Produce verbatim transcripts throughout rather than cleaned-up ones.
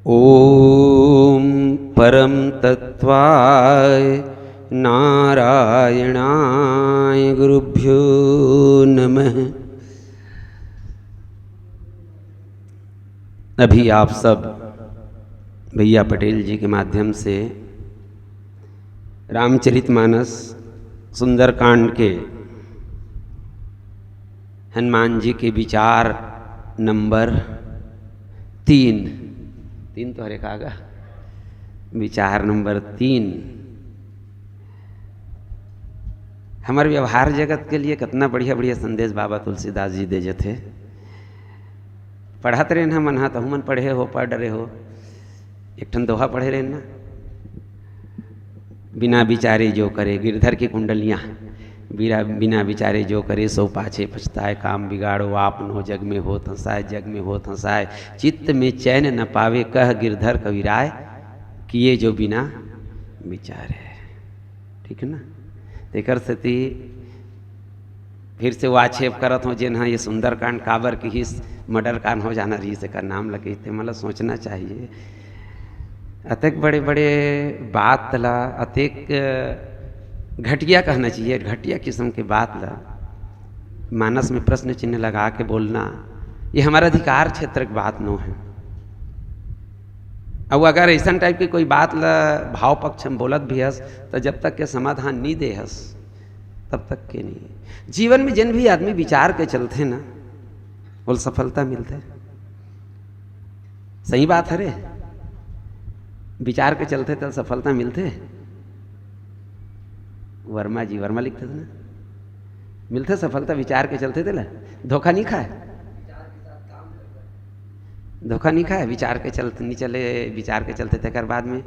ॐ परम तत्वाय नारायणाय गुरुभ्यो नमः। अभी आप सब भैया पटेल जी के माध्यम से रामचरितमानस सुंदरकांड के हनुमान जी के विचार नंबर तीन, तीन तो हरे कागा, विचार नंबर तीन। हमारे व्यवहार जगत के लिए कितना बढ़िया बढ़िया संदेश बाबा तुलसीदास जी दे जथे। पढ़त रहे ना मन हा, तहु मन पढ़े हो, पढ़ डरे हो। एक ठन दोहा पढ़े रहे ना, बिना विचारे जो करे, गिरधर की कुंडलियाँ। बिना, बिना विचारे जो करे, सो पाछे पछताए, काम बिगाड़ो आपनो, जग में होत हँसाए, जग में होत हँसाए, चित्त में चैन न पावे, कह गिरधर कविराय, किए जो बिना विचारे। ठीक है ना? तेकर सेती फिर से वो आक्षेप करत हों, जेन ह ये सुंदरकांड काबर किहिस, मर्डर कांड हो जाना रहिस, एकर नाम ल कहिथे, मतलब सोचना चाहिए। अतेक बड़े-बड़े बात ला, अतेक घटिया कहना चाहिए, घटिया किस्म के बात ला मानस में प्रश्न चिन्ह लगा के बोलना, ये हमारा अधिकार क्षेत्र के बात नो है। अब अगर ऐसन टाइप की कोई बात ला भाव पक्ष में बोलत भी हस, तो जब तक के समाधान नहीं दे हस, तब तक के नहीं। जीवन में जिन भी आदमी विचार के चलथे ना, वो सफलता मिलथे। सही बात हरे, विचार के चलथे तो सफलता मिलथे। वर्मा जी, वर्मा लिखथे ना, मिलथे सफलता विचार के चलथे तेला, धोखा नहीं खाए। धोखा नहीं खाए, विचार के चलते नहीं चले, विचार के चलते तेकर बाद में।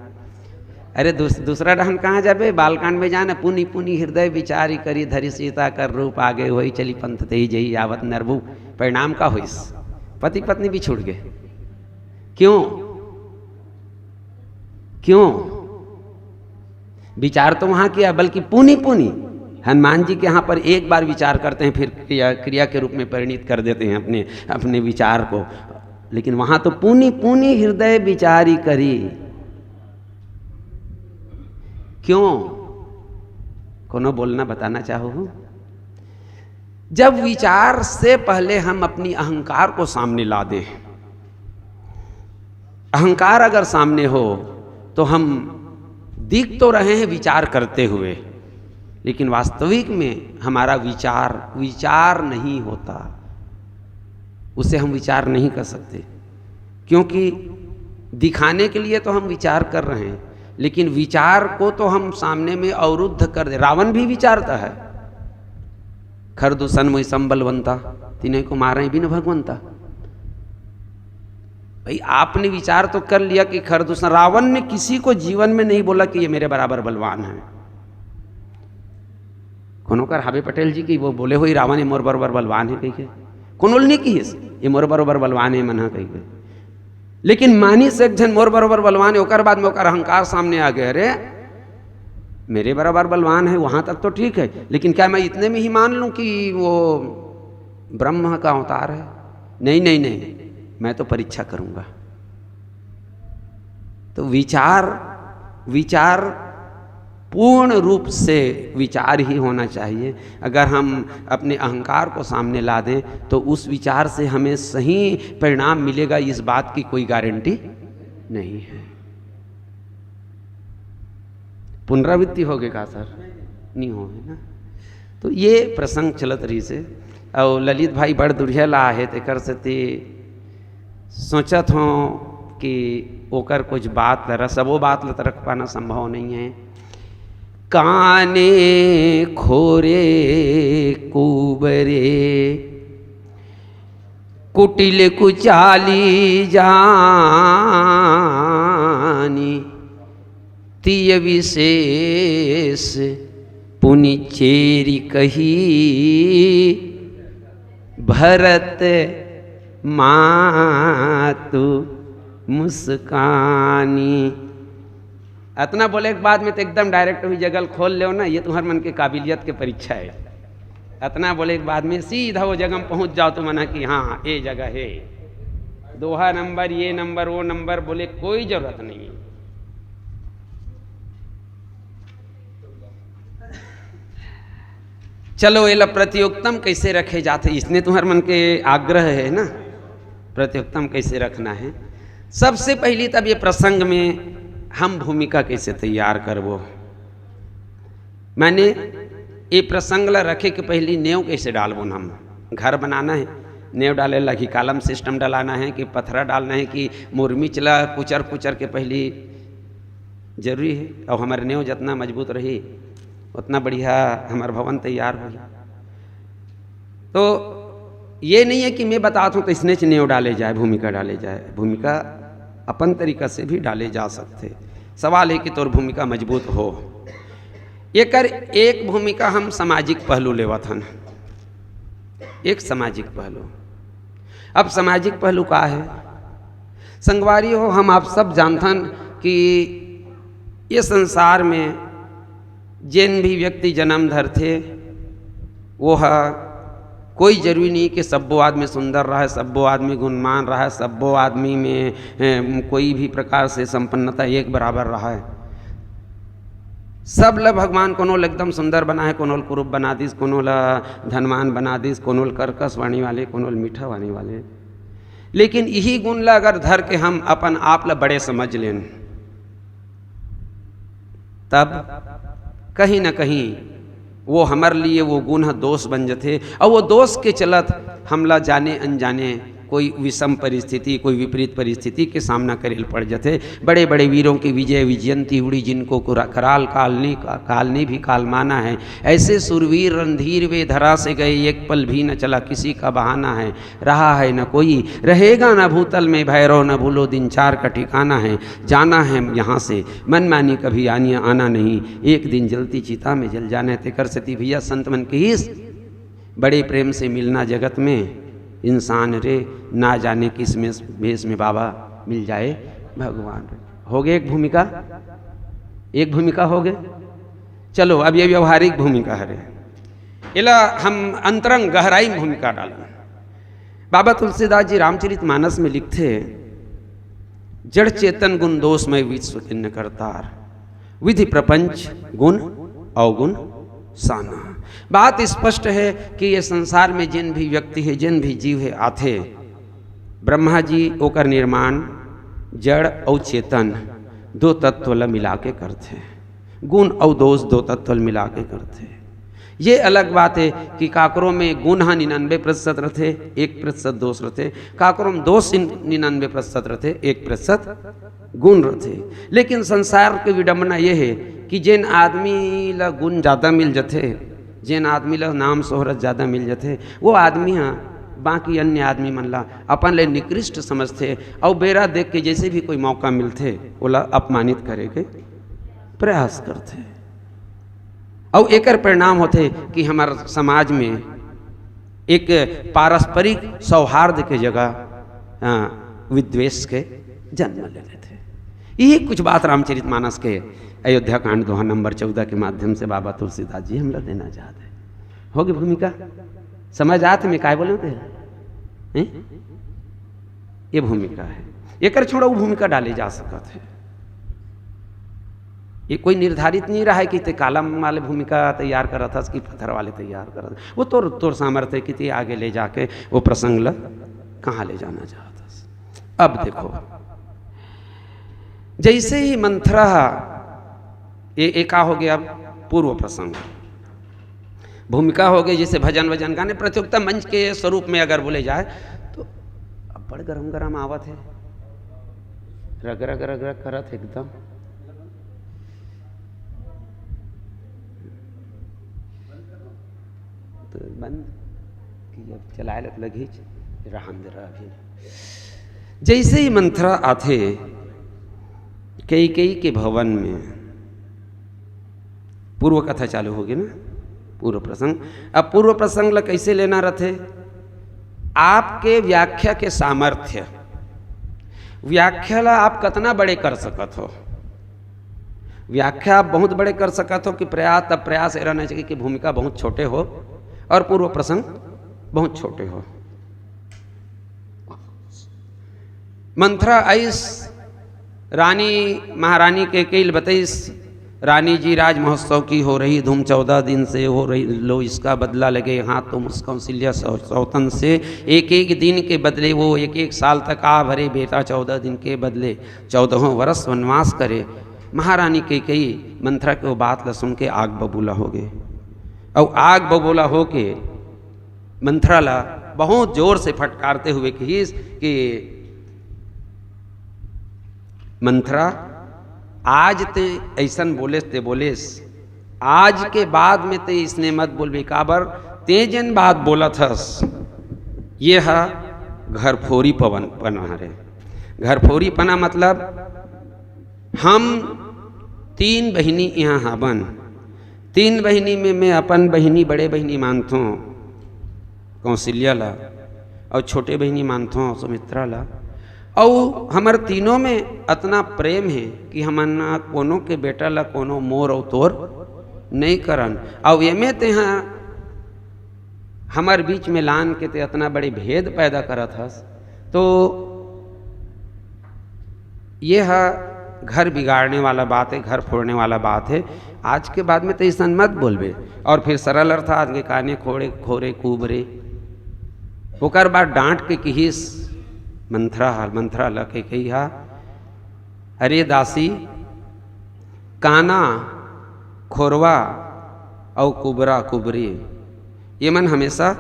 अरे दूस-, दूसरा डहन कहाँ जाबे? बालकांड में जाना, पुनि पुनि हृदय विचारी करी, धरि सीता कर रूप आगे, होई चली पंथ तेहि जही आवत नरभू। परिणाम का होइस? पति पत्नी बिछुड़ गए। क्यों? क्यों? विचार तो वहाँ किया, बल्कि पुनि पुनि। हनुमान जी के यहाँ पर एक बार विचार करते हैं, फिर क्रिया, क्रिया के रूप में परिणित कर देते हैं अपने, अपने विचार को। लेकिन वहाँ तो पुनि पुनि हृदय विचारी करी। क्यों? कोनो बोलना, बताना चाहो हो? जब विचार से पहले हम अपनी अहंकार को सामने ला दें, अहंकार अगर सामने हो तो हम दिख तो रहे हैं विचार करते हुए, लेकिन वास्तविक में हमारा विचार विचार नहीं होता, उसे हम विचार नहीं कर सकते, क्योंकि दिखाने के लिए तो हम विचार कर रहे हैं, लेकिन विचार को तो हम सामने में अवरुद्ध कर दे। रावण भी विचारता है, "खर दुसन मोहि संबलवंता, तिन्हें को मारे बिन भगवंता।" भाई, आपने विचार तो कर लिया कि खर दुसन, रावण ने किसी को जीवन में नहीं बोला कि ये मेरे बराबर बलवान है। कोनो कर हाबे पटेल जी कि वो बोले होही, "रावण ये मोर बरोबर बलवान है," कहिके? कोनो ल नहीं किहिस, "ये मोर बरोबर बलवान है, मन ह," कहिके। लेकिन मानिस एक झन मोर बरोबर बलवान है, ओकर बाद में ओकर अहंकार सामने आ गया, "अरे, मेरे बराबर बलवान है, वहाँ तक तो ठीक है, लेकिन क्या मैं इतने में ही मान लूँ कि वो ब्रह्म का अवतार है? नहीं, नहीं, नहीं, मैं तो परीक्षा करूँगा।" तो विचार, विचार पूर्ण रूप से विचार ही होना चाहिए। अगर हम अपने अहंकार को सामने ला दें, तो उस विचार से हमें सही परिणाम मिलेगा, इस बात की कोई गारंटी नहीं है। पुनरावृत्ति होगे का सर? नहीं होगे ना। तो ये प्रसंग चलत रहिसे। और ललित भाई बड़ दुरिहा ला आहे, तेकर सेती सोचत हों कि ओकर कुछ बात ल, सबो बात ल त रख पाना संभव नहीं है। काने खोरे कुबरे, कुटिल कुचाली जानी, तिय विशेष पुनि चेरि कही, भरत मातु मुस्कानी। अतना बोले के बाद में तो एकदम डायरेक्ट हुई, जगल खोल लेव ना, ये तुम्हर मन के काबिलियत के परीक्षा है। अतना बोले के बाद में सीधा वो जगह में पहुँच जाओ तुमन कि हाँ, ये जगह है। दोहा नंबर, ये नंबर, वो नंबर बोले कोई जरूरत नहीं है। चलो, एला प्रतियोगिता म कइसे रखे जाथे, इसने तुम्हर मन के आग्रह है ना, प्रतियोगिता म कइसे रखना है। सबसे पहली तब ये प्रसंग में हम भूमिका कइसे तैयार करबो, माने ये प्रसंग ला रखे के पहली नेव कइसे डालबो न हम। घर बनाना है, नेव डाले लगही, column system डलाना है कि पथरा डालना है कि मुरमिच ला कुचर कुचर के पहली जरूरी है। और हमर नेव जतना मजबूत रही, उतना बढ़िया हमर भवन तैयार होही। तो ये नहीं है कि मैं बतात हूँ तो इसने च नेव डाले जाए, भूमिका डाले जाए। भूमिका अपन तरीका से भी डाले जा सकथे। सवाल है कि तोर भूमिका मजबूत हो। एकर एक भूमिका हम सामाजिक पहलू लेवत हन, एक सामाजिक पहलू। अब सामाजिक पहलू का है? संगवारी हो, हम आप सब जानथन कि ये संसार में जेन भी व्यक्ति जन्म धरथे, वो ह कोई जरूरी नहीं कि सब्बो आदमी सुंदर रहे, सब्बो आदमी गुणवान रहे, सब्बो आदमी में, ए, कोई भी प्रकार से संपन्नता एक बराबर रहे। सब ल भगवान, कोनो ल एकदम सुंदर बनाए, कोनो ल कुरूप बना दिस, कोनो ल धनवान बना दिस, कोनो ल कर्कश वाणी वाले, कोनो ल मीठा वाणी वाले। लेकिन इही गुण ल अगर धर के हम अपन आप ल बड़े समझ लेन, तब कहीं ना कहीं वो हमर लिए वो गुण ह दोष बन जथे, और वो दोष के चलत हमला जाने अनजाने कोई विषम परिस्थिति, कोई विपरीत परिस्थिति के सामना करे ल पड़ जथे। बड़े बड़े वीरों की विजय विजयंती उड़ी, जिनको कुरा-, कराल काल ने, का-, काल ने भी काल माना है। ऐसे सुरवीर रणधीर वे, धरा से गए एक पल भी न चला किसी का बहाना है। रहा है न कोई, रहेगा न भूतल में भैरव, न भूलो दिन चार का ठिकाना है। जाना है यहाँ से, मनमानी कभी आनिया आना नहीं, एक दिन जलती चिता में जल जाना है। तेकर सेती भैया संत मन कहिस, बड़े प्रेम से मिलना जगत में इंसान रे, ना जाने किस में, भेष में बाबा मिल जाए भगवान रे। हो गए एक भूमिका, एक भूमिका हो गए। चलो, अब ये व्यवहारिक भूमिका हरे, एला हम अंतरंग गहराई में भूमिका डालन। बाबा तुलसीदास जी रामचरित मानस में लिखथे, जड़ चेतन गुण दोष में विश्व किन्न करतार, विधि प्रपंच गुण अवगुण साना। बात स्पष्ट है कि ये संसार में जिन भी व्यक्ति है, जिन भी जीव है, आथे, ब्रह्मा जी ओकर निर्माण जड़ अउ चेतन दो तत्व ल मिला के करथे, गुण अउ दोष दो तत्व ल मिला के करथे। ये अलग बात है कि काकरो में गुण ह निन्यानवे प्रतिशत रथे, एक प्रतिशत दोष रथे, काकरो में दोष निन्यानवे प्रतिशत रथे, एक प्रतिशत गुण रथे। लेकिन संसार के विडंबना ये है कि जेन आदमी ला गुण ज़्यादा मिल जथे, जेन आदमी ला नाम शोहरत ज़्यादा मिल जथे, वो आदमी ह बाकी अन्य आदमी मन ला अपन ले निकृष्ट समझथे, अउ बेरा देख के जैसे भी कोई मौका मिलथे, ओला अपमानित करे के प्रयास करथे। अउ एकर परिणाम होथे कि हमर समाज में एक पारस्परिक सौहार्द के जगह, अ, विद्वेष के जन्म ले लेथे। यही कुछ बात रामचरित मानस के अयोध्या कांड दोहा नंबर चौदह के माध्यम से बाबा तुलसीदास जी हमला देना चाहते हैं। होगे भूमिका? समझ आत में काय बोले होते हैं? हैं? ये भूमिका है, एकर छोड़ा वो भूमिका डाले जा सकत है। ये कोई निर्धारित नहीं रहा है कि ते column वाले भूमिका तैयार करत हस कि पत्थर वाले तैयार करत हस। वो तोर, तोर सामर्थ्य है कि ते आगे ले जाके वो प्रसंग ल कहाँ ले जाना चाहत हस। अब देखो, जैसे ही मंथरा, ये, ये का हो गया, पूर्व प्रसंग, भूमिका हो गई, जैसे भजन वजन गाने प्रतियोगिता मंच के स्वरूप में अगर बोले जाए तो अब बड़ गरम गरम आवत है, रग रग रग रग करत है एकदम। तो बंद कि अब चलाए लत लगी, रहन दे रहा अभी। जैसे ही मंथरा आथे कैकेयी के भवन में, पूर्व कथा चालू होगे ना, पूर्व प्रसंग। अब पूर्व प्रसंग ला कैसे लेना रथे? आपके व्याख्या के सामर्थ्य, व्याख्या ला आप कतना बड़े कर सकत हो। व्याख्या आप बहुत बड़े कर सकत हो कि प्रयास, तब प्रयास ए रहना चाहिए कि भूमिका बहुत छोटे हो और पूर्व प्रसंग बहुत छोटे हो। मंथरा आइस, रानी महारानी कैकेयी ल बतइस, "रानी जी, राज महोत्सव की हो रही धूम, चौदह दिन से हो रही लो, इसका बदला लगे, हाँ तुम उस कौशल्या सौ-, सौतन से एक एक दिन के बदले, वो एक एक साल तक आ भरे बेटा, चौदह दिन के बदले चौदहों वर्ष वनवास करे।" महारानी कैकेयी मंथरा के वो बात ला सुन के आग बबूला हो गए, और आग बबूला हो के मंथरा ला बहुत जोर से फटकारते हुए कहिस कि "मंथरा, आज ते ऐसन बोलेस, ते बोलेस, आज के बाद में ते इसने मत बोलबे, काबर ते जेन बात बोलत हस, ये हा घरफोरी पवन पना हरे।" घरफोरी पना मतलब हम तीन बहिनी यहाँ हाबन, तीन बहिनी में मैं अपन बहिनी, बड़े बहिनी मानथों कौशल्या ला, और छोटे बहिनी मानथों सुमित्रा ला, और हमर तीनों में अतना प्रेम है कि हमन ना कोनो के बेटा ला कोनो मोर और तोर नहीं करन। और एमे तेहा हमर बीच में लान के ते अतना बड़े भेद पैदा करत हस, तो ये हा घर बिगाड़ने वाला बात है, घर फोड़ने वाला बात है। आज के बाद में तो ऐसन मत बोलबे। और फिर सरल अर्थात के काने खोड़े खोरे कूबरे। ओकर बाद डांट के किहिस मंथरा हल, मंथरा ल कैकेयी हा, "अरे दासी, काना, खोरवा अउ कुबरा कुबरी, ये मन हमेशा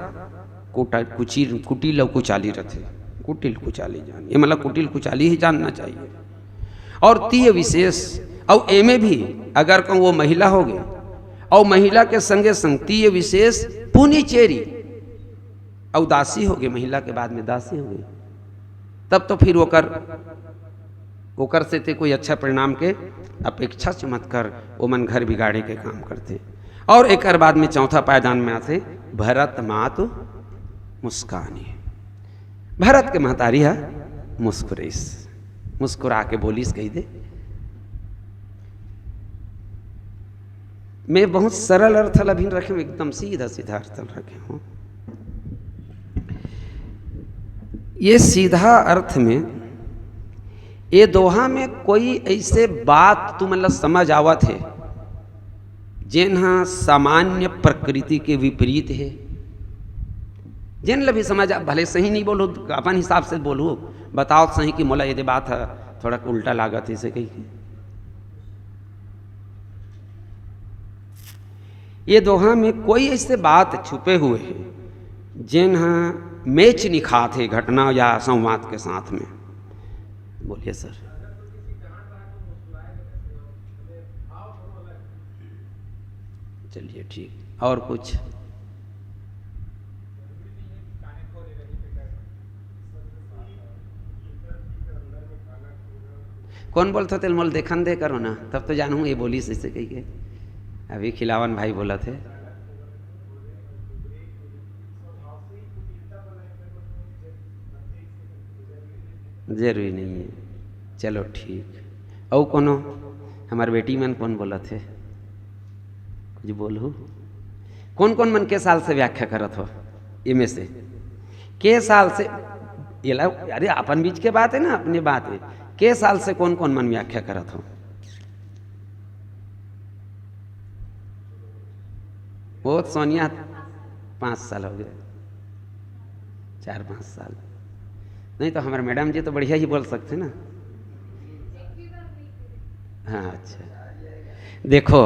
कुटा-, कुचिल, कुटिल अउ कुचाली रथे। कुटिल कुचाली जान, ये मन ला कुटिल कुचाली ही जानना चाहिए।" और तीय विशेष, अउ एमे भी अगर कहूँ वो महिला हो गए, अउ महिला के संगे संग तीय विशेष पुनिचेरी, अउ दासी हो गए, महिला के बाद में दासी हो गए, तब तो फिर ओकर, ओकर से ते कोई अच्छा परिणाम के अपेक्षा से मत कर, वो मन घर बिगाड़े के काम करते। और एकर बाद में चौथा पायदान में आथे भरत मातु मुस्कानी। भरत के महतारी हा मुस्कुराइस, मुस्कुरा के बोलिस, कही दे, मैं बहुत सरल अर्थ ला भी रखे हूँ, एकदम सीधा सीधा अर्थ ला रखे हूँ। ये सीधा अर्थ में, ये दोहा में कोई ऐसे बात तुमन ला समझ आवत है जेन हा सामान्य प्रकृति के विपरीत है, जेन ला भी समझ आ, भले सही नहीं बोलू, अपन हिसाब से बोलू, बताओ सही कि मोला ये बात हा थोड़ा उल्टा लागत है, इसे कही के। ये दोहा में कोई ऐसे बात छुपे हुए हैं जेन हा मेच नहीं खात है घटना या संवाद के साथ में। बोलिए सर। चलिए ठीक, और कुछ? कौन बोलत हो तेल मोल देखन दे करो ना, तब तो जानहूँ ये बोलिस ऐसे कही के। अभी खिलावन भाई बोलत हे। जरूरी नहीं है, चलो ठीक। अउ कोनो हमार बेटी मन कौन बोलत हे, कुछ बोलहू। कौन कौन मन के साल से व्याख्या करत हो? एमे से के साल से, ये ला, अरे अपन बीच के बात है ना, अपने बात है। के साल से कौन कौन मन व्याख्या करत हो? वो सोनिया पाँच साल हो गए, चार पाँच साल। नहीं तो हमारे मैडम जी तो बढ़िया ही बोल सकते ना। हाँ, अच्छा। देखो,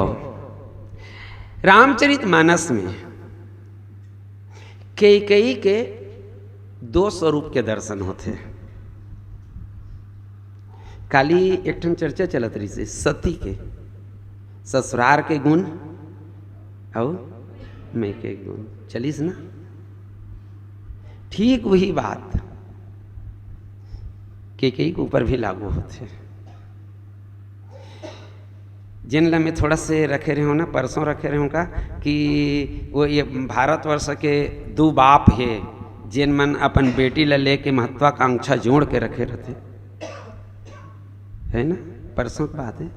रामचरित मानस में कैकेयी के दो स्वरूप के दर्शन होथे। काली एक ठन चर्चा चलत रहिसे सती के, ससुरार के गुण अउ मइके के गुण चलिस ना। ठीक वही बात कैकेयी के ऊपर भी लागू होथे। जेन ला मैं थोड़ा से रखे रहे हूँ ना, परसों रखे रहे हूँ का, कि वो ये भारतवर्ष के दू बाप हे, जेन मन अपन बेटी ला लेके महत्वाकांक्षा जोड़ के रखे रहते, है ना, परसों की बात है।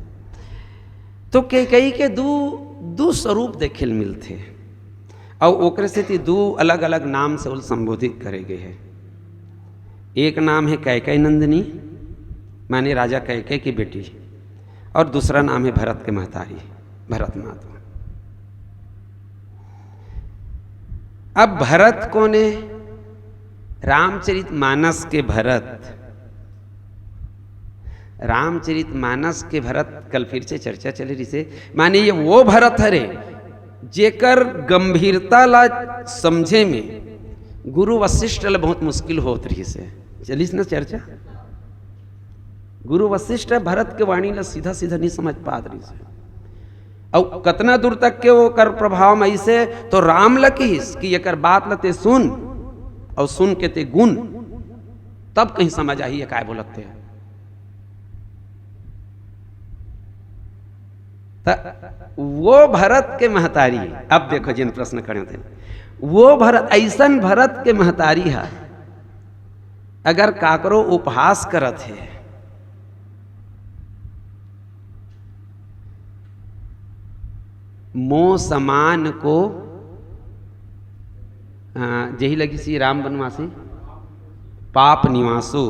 तो कैकेयी के दू, दू स्वरूप देखे ल मिलथे, अउ ओकरे सेती दू अलग-अलग नाम से ओला संबोधित करे गे हे। एक नाम है कैकई नंदिनी, माने राजा कैकई की बेटी, और दूसरा नाम है भरत के महतारी, भरत माता। अब भरत कोन हे? रामचरित मानस के भरत। रामचरित मानस के भरत, कल फिर से चर्चा चले रहिसे, माने ये वो भरत हरे जेकर गंभीरता ला समझे में गुरु वशिष्ठ ला बहुत मुश्किल होत रहिसे। चलिस ना चर्चा? गुरु वशिष्ठ भरत के वाणी ला सीधा सीधा नहीं समझ पात रहिसे। अउ कतना दूर तक के ओकर प्रभाव में अइसे तो राम ल किहिस कि एकर बात ल ते सुन, अउ सुन के ते गुन, तब कहीं समझ आही ये काय बोलत हे। त वो भरत के महतारी, अब देखो जिन प्रश्न खड़े होते हैं, वो भरत, ऐसन भरत के महतारी है, अगर काकरो उपहास करत हे, मो समान को, अ, जेहि लगिसी राम बनवासी, पाप निवासो,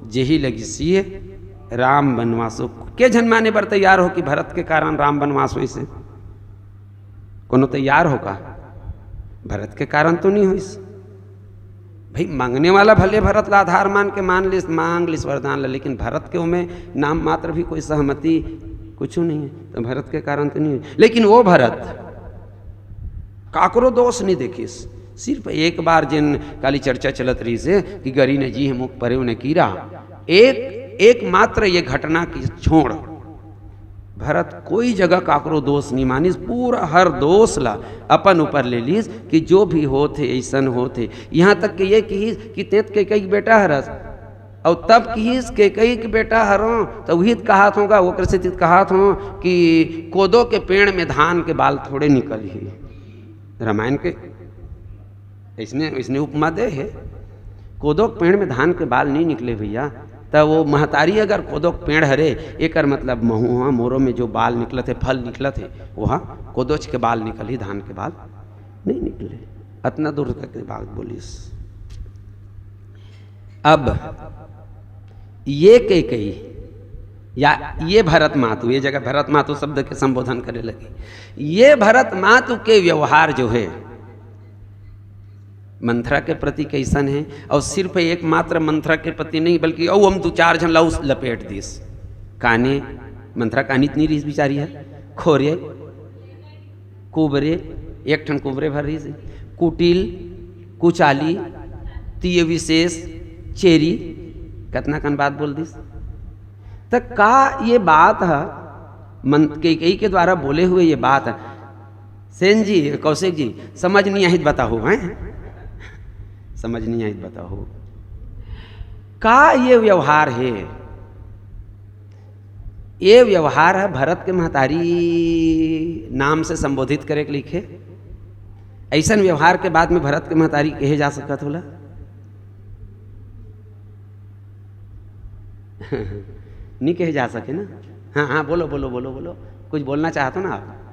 जेहि लगिसी राम बनवासो। के झन माने बर तैयार हो कि भरत के कारण राम बनवास होइसे? कोनो तैयार हो का? भरत के कारण तो नहीं होइस। भाई, मांगने वाला भले भरत ला आधार मान के मान लिस, मांग लिस वरदान ला, लेकिन भरत के ओमे नाम मात्र भी कोई सहमति कुछ नहीं है, तो भरत के कारण तो नहीं है। लेकिन वो भरत काकरो दोष नहीं देखिस, सिर्फ एक बार जिन काली चर्चा चलत रहिसे कि गरी न जीह मुख परेउ न कीरा, एक, एकमात्र ये घटना की छोड़ भरत कोई जगह काकरो दोष नहीं मानिस, पूरा हर दोष ला अपन ऊपर ले लीस कि जो भी होत हे, ऐसन होत हे। यहाँ तक कि ये किहिस कि तें त कैकई के बेटा हरस, अउ तब किहिस कैकई के बेटा हरों, त उही त कहत हों गा, ओकर सेती त कहत हों कि कोदो के पेड़ में धान के बाल थोड़े निकलही। रामायण के अइसने, अइसने उपमा दे हे, कोदो के पेड़ में धान के बाल नहीं निकले भैया, त वो महतारी अगर कोदो के पेड़ हरे, एकर मतलब महू हा, मोरो में जो बाल निकलत हे, फल निकलत हे, वो हा कोदोच के बाल निकलही, धान के बाल नहीं निकले। अतना दूर तक के बात बोलिस। अब ये कैकई या ये भरत मातु, ये जगह भरत मातु शब्द के संबोधन करे लगी, ये भरत मातु के व्यवहार जो है मंथरा के प्रति कैसन है, और सिर्फ एकमात्र मंथरा के प्रति नहीं, बल्कि अउ हम दू चार झन ला उस लपेट दिस। काने मंथरा कानित नहीं रहिस बिचारी है, खोरे, कुबरे, एक ठन कुबरे भर रहिस, कुटिल, कुचाली, तीय विशेष, चेरी, कतना कन बात बोल दिस। त का ये बात ह मन-, कैकई के द्वारा बोले हुए ये बात ह, सेन जी, कौशिक जी, समझ नहीं आही त बताओ, हैं? समझ नहीं आही त बताओ, का ये व्यवहार है? ये व्यवहार है भरत के महतारी नाम से संबोधित करे के लिखे। ऐसन व्यवहार के बाद में भरत के महतारी कहे जा सकत होला? नहीं कहे जा सके ना। हाँ, हाँ, बोलो, बोलो, बोलो, बोलो, कुछ बोलना चाहते हो ना आप?